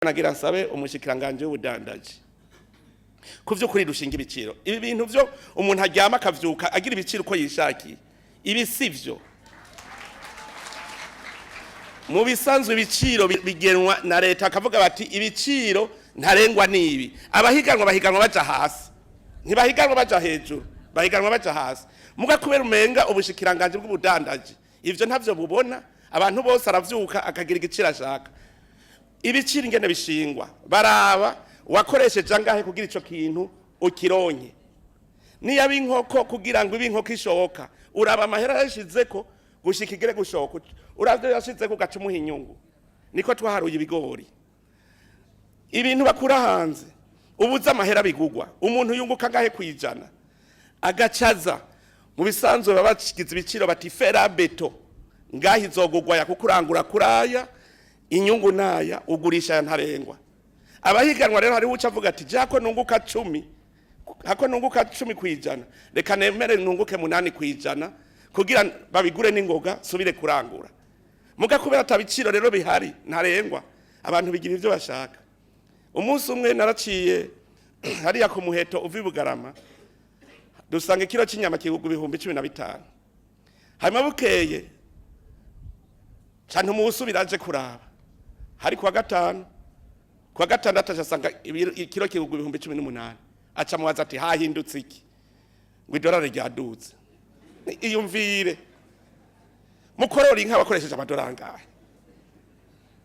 Nagira nsabe umushikiranganje w'ubudandaji ku vy'ukuri dushinga ibiciro. Ibi bintu vyo umuntu aryama akavyuka agira ibiciro uko yishakiye, ibi sivyo. Mu bisanzwe ibiciro bigenwa na leta, akavuga bati ibiciro ntarengwa nibi. Abahiganwa bahiganwa baja hasi, ntibahiganwa baja hejuru, bahiganwa baja hasi. Muga kubera umenga ubushikiranganje bw'ubudandaji ivyo ntavyo bubona, abantu bose aravyuka akagira igiciro ashaka. Ibiciro ingene bishingwa, baraba wakoresheje angahe kugira ico kintu ukironke. Niyo inkoko, kugira ngo ibe inkoko ishoka, uraba amahera yashizeko gushika igere gushoka, uravyo yashizeko ugaca umuha inyungu. Niko twaharuye ibigori. Ibintu bakura hanze, ubuze amahera bigugwa, umuntu yunguka angahe kwijana, agacaza. Mu bisanzwe baba bashigize ibiciro bati fer à béton ngaho izogugwa ya, kuko urangura kuraya, inyungu naya, ugurisha ya ntarengwa. Abahiganwa rero hariho uca avuga ati jako nunguka 10, hako nunguka 10%, reka nemere nunguke 8% kugira babigure n'ingoga subire kurangura. Muga kubera atabiciro rero bihari ntarengwa, abantu bigira ivyo bashaka. Umunsi umwe naraciye hariya ku Muheto uva i Bugarama, dusanga ikiro cy'inyama kigugwa 15,000. Hanyuma bukeye canke umunsi aje kuraba, hari kuwa gatanu, kuwa gatandatu asanga ikiro kigugwa 18,000. Aca mubaza ati hahindutse iki? Ngo idolari ryaduze. Iyumvire, mukorora inka bakoresheje amadolari angahe?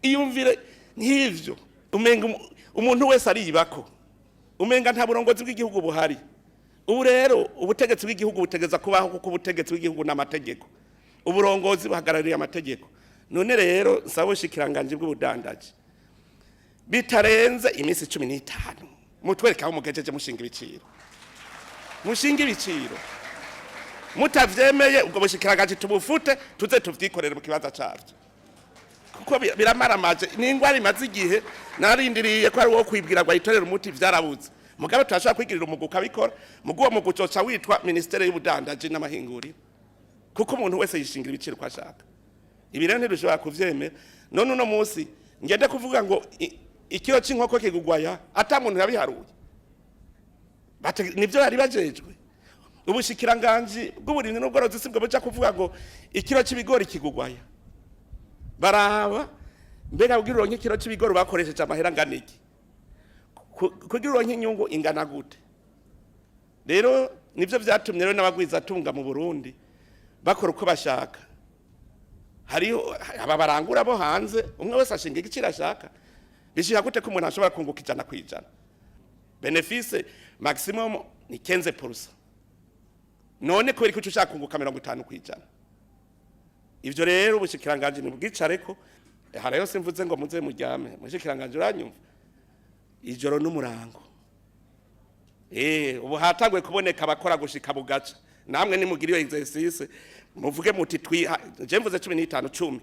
Iyumvire nk'ivyo, umenga umuntu wese aribako, umenga nta burongozi bw'igihugu buhari. Ubu rero ubutegetsi bw'igihugu butegeza kubaho, kuko ubutegetsi bw'igihugu n'amategeko, uburongozi buhagarariye amategeko. None rero nsaba ubushikiranganji bw'ubudandaji bitarenze iminsi 15 mutwereke aho mugejeje mushinga ibiciro. Mushinga ibiciro, mutavyemeye ubwo bushikiranganji tubufute, tuze tuvyikorere mu kibanza cavyo, kuko biramaramaje. Ni ingwara imaze igihe, narindiriye ko ari uwo kwibwira ngo ayitorere umuti, vyarabuze. Mugabe turashobora kwigirira umugwi ukabikora. Mugu uwo mugwi uzoca witwa Ministere y'Ubudandaji n'Amahinguriro, kuko umuntu wese yishingira ibiciro uko ashaka. Ibi rero ntidushobora kuvyemera. None uno munsi ngende kuvuga ngo ikiro c'inkoko kigugwaya, ata muntu yabiharuye? Nivyo bari bajejwe. Ubushikiranganji bw'uburimyi n'ubworozi sibwo buja kuvuga ngo ikiro c'ibigori kigugwaya. Baraba mbega kugira uronke ikiro c'ibigori bakoresheje amahera angana iki, kugira uronke inyungu ingana gute. Rero nivyo vyatumye rero n'abagwizatunga mu Burundi bakora uko bashaka. Hariho aba barangura bo hanze, umwe wese ashinga igiciro ashaka. Bishika gute ko umuntu ashobora kunguka 100%? Bénéfice maximum ni 15%. None kubera ko ushaka kunguka 50%? Ivyo rero ubushikiranganji nibwicareko. Aha rero simvuze ngo muze muryame. Mushikiranganje, uranyumva? Ijoro n'umurango. Ubu hatanguye kuboneka abakora gushika bugaca. Namwe nimugira iyo exercice, muvuge muti twiha, je mvuze 15, 10,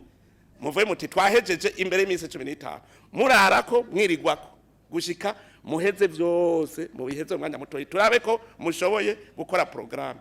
muvuge muti twahejeje imbere y'iminsi 15. Murarako, mwirigwako gushika muheze vyose, mubiheze mu mwanya mutoyi, turabe ko mushoboye gukora programme.